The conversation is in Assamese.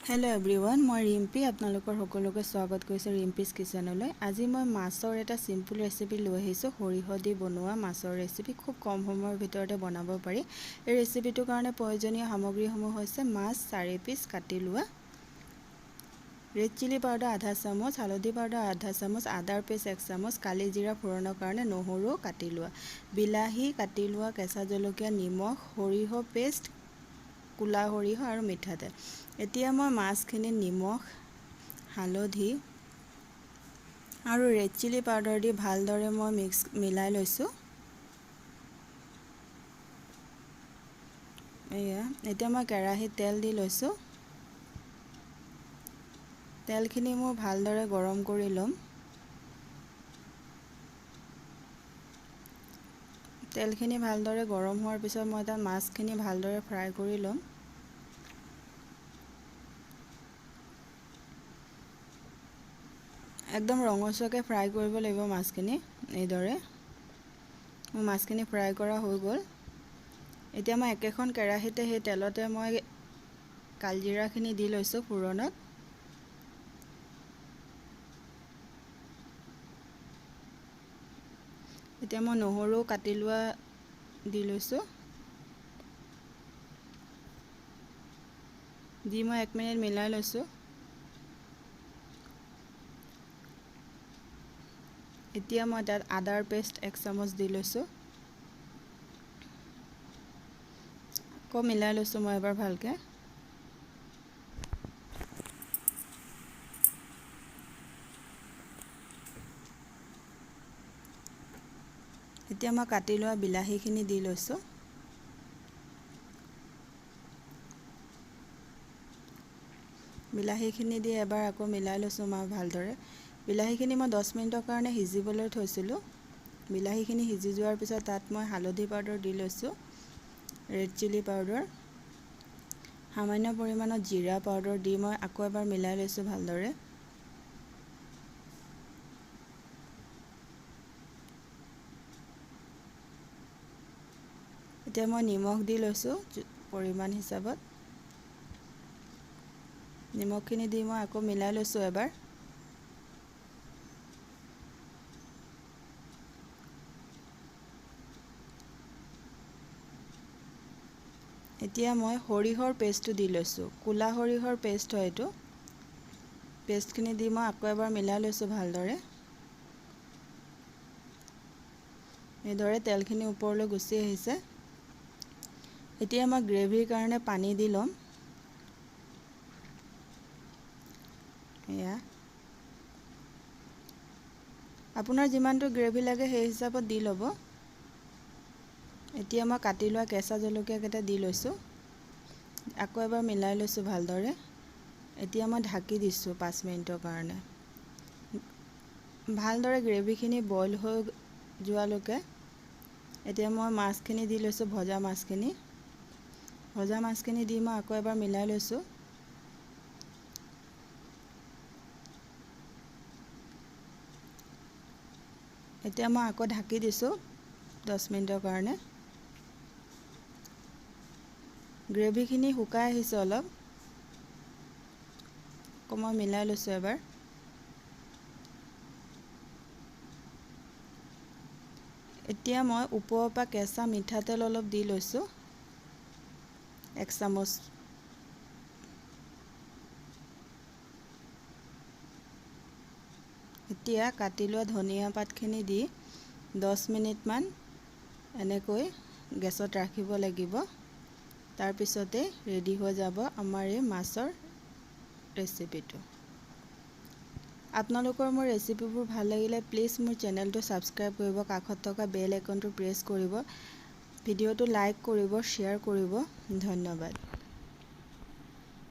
হেল্ল' এভৰিৱান, মই ৰিম্পী, আপোনালোকৰ সকলোকে স্বাগত কৰিছোঁ ৰিম্পীজ কিচেনলৈ। আজি মই মাছৰ এটা চিম্পল ৰেচিপি লৈ আহিছোঁ, সৰিয়হ দি বনোৱা মাছৰ ৰেচিপি। খুব কম সময়ৰ ভিতৰতে বনাব পাৰি। এই ৰেচিপিটোৰ কাৰণে প্ৰয়োজনীয় সামগ্ৰীসমূহ হৈছে মাছ 4 পিচ কাটি লোৱা, ৰেড চিলি পাউডাৰ আধা চামুচ, হালধি পাউডাৰ আধা চামুচ, আদাৰ পেষ্ট 1 চামুচ, কালি জিৰা ফোৰণৰ কাৰণে নহৰু কাটি লোৱা, বিলাহী কাটি লোৱা, কেঁচা জলকীয়া, নিমখ, সৰিয়হ পেষ্ট, ক'লা সৰিয়হ আৰু মিঠাতেল। এতিয়া মই মাছখিনি নিমখ, হালধি আৰু ৰেড চিলি পাউডাৰ দি ভালদৰে মই মিলাই লৈছোঁ। এয়া এতিয়া মই কেৰাহীত তেল দি লৈছোঁ। তেলখিনি মোৰ ভালদৰে গৰম কৰি ল'ম। তেলখিনি ভালদৰে গৰম হোৱাৰ পিছত মই তাত মাছখিনি ভালদৰে ফ্ৰাই কৰি ল'ম। একদম ৰঙচুৱাকৈ ফ্ৰাই কৰিব লাগিব মাছখিনি। এইদৰে মোৰ মাছখিনি ফ্ৰাই কৰা হৈ গ'ল। এতিয়া মই একেখন কেৰাহীতে সেই তেলতে মই কালজিৰাখিনি দি লৈছোঁ ফোৰণত। এতিয়া মই নহৰু কাটি লোৱা দি লৈছোঁ। দি মই 1 মিনিট মিলাই লৈছোঁ। এতিয়া মই তাত আদাৰ পেষ্ট 1 চামুচ দি লৈছোঁ। আকৌ মিলাই লৈছোঁ মই এবাৰ ভালকৈ। এতিয়া মই কাটি লোৱা বিলাহীখিনি দি লৈছোঁ। বিলাহীখিনি দি এবাৰ আকৌ মিলাই লৈছোঁ মই ভালদৰে। বিলাহীখিনি মই 10 মিনিটৰ কাৰণে সিজিবলৈ থৈছিলোঁ। বিলাহীখিনি সিজি যোৱাৰ পিছত তাত মই হালধি পাউডাৰ দি লৈছোঁ, ৰেড চিলি পাউডাৰ, সামান্য পৰিমাণত জিৰা পাউডাৰ দি মই আকৌ এবাৰ মিলাই লৈছোঁ ভালদৰে। এতিয়া মই নিমখ দি লৈছোঁ পৰিমাণ হিচাপত। নিমখখিনি দি মই আকৌ মিলাই লৈছোঁ এবাৰ। এতিয়া মই সৰিয়হৰ পেষ্টটো দি লৈছোঁ। ক'লা সৰিয়হৰ পেষ্ট হয় এইটো। পেষ্টখিনি দি মই আকৌ এবাৰ মিলাই লৈছোঁ ভালদৰে। এইদৰে তেলখিনি ওপৰলৈ গুচি আহিছে। এতিয়া মই গ্ৰেভিৰ কাৰণে পানী দি ল'ম। এয়া আপোনাৰ যিমানটো গ্ৰেভি লাগে সেই হিচাপত দি ল'ব। এতিয়া মই কাটি লোৱা কেঁচা জলকীয়াকেইটা দি লৈছোঁ। আকৌ এবাৰ মিলাই লৈছোঁ ভালদৰে। এতিয়া মই ঢাকি দিছোঁ 5 মিনিটৰ কাৰণে। ভালদৰে গ্ৰেভিখিনি বইল হৈ যোৱালৈকে এতিয়া মই মাছখিনি দি লৈছোঁ, ভজা মাছখিনি। ভজা মাছখিনি দি মই আকৌ এবাৰ মিলাই লৈছোঁ। এতিয়া মই আকৌ ঢাকি দিছোঁ 10 মিনিটৰ কাৰণে। গ্ৰেভিখিনি শুকাই আহিছে অলপ, আকৌ মই মিলাই লৈছোঁ এবাৰ। এতিয়া মই ওপৰৰ পৰা কেঁচা মিঠাতেল অলপ দি লৈছোঁ, 1 চামুচ। এতিয়া কাটি লোৱা ধনিয়া পাতখিনি দি 10 মিনিটমান এনেকৈ গেছত ৰাখিব লাগিব। তাৰপিছতে ৰেডি হৈ যাব আমাৰ এই মাছৰ ৰেচিপিটো। আপোনালোকৰ মোৰ ৰেচিপিবোৰ ভাল লাগিলে প্লিজ মোৰ চেনেলটো ছাবস্ক্ৰাইব কৰিব, কাষত থকা বেল আইকনটো প্ৰেছ কৰিব, ভিডিঅ'টো লাইক কৰিব, শ্বেয়াৰ কৰিব। ধন্যবাদ।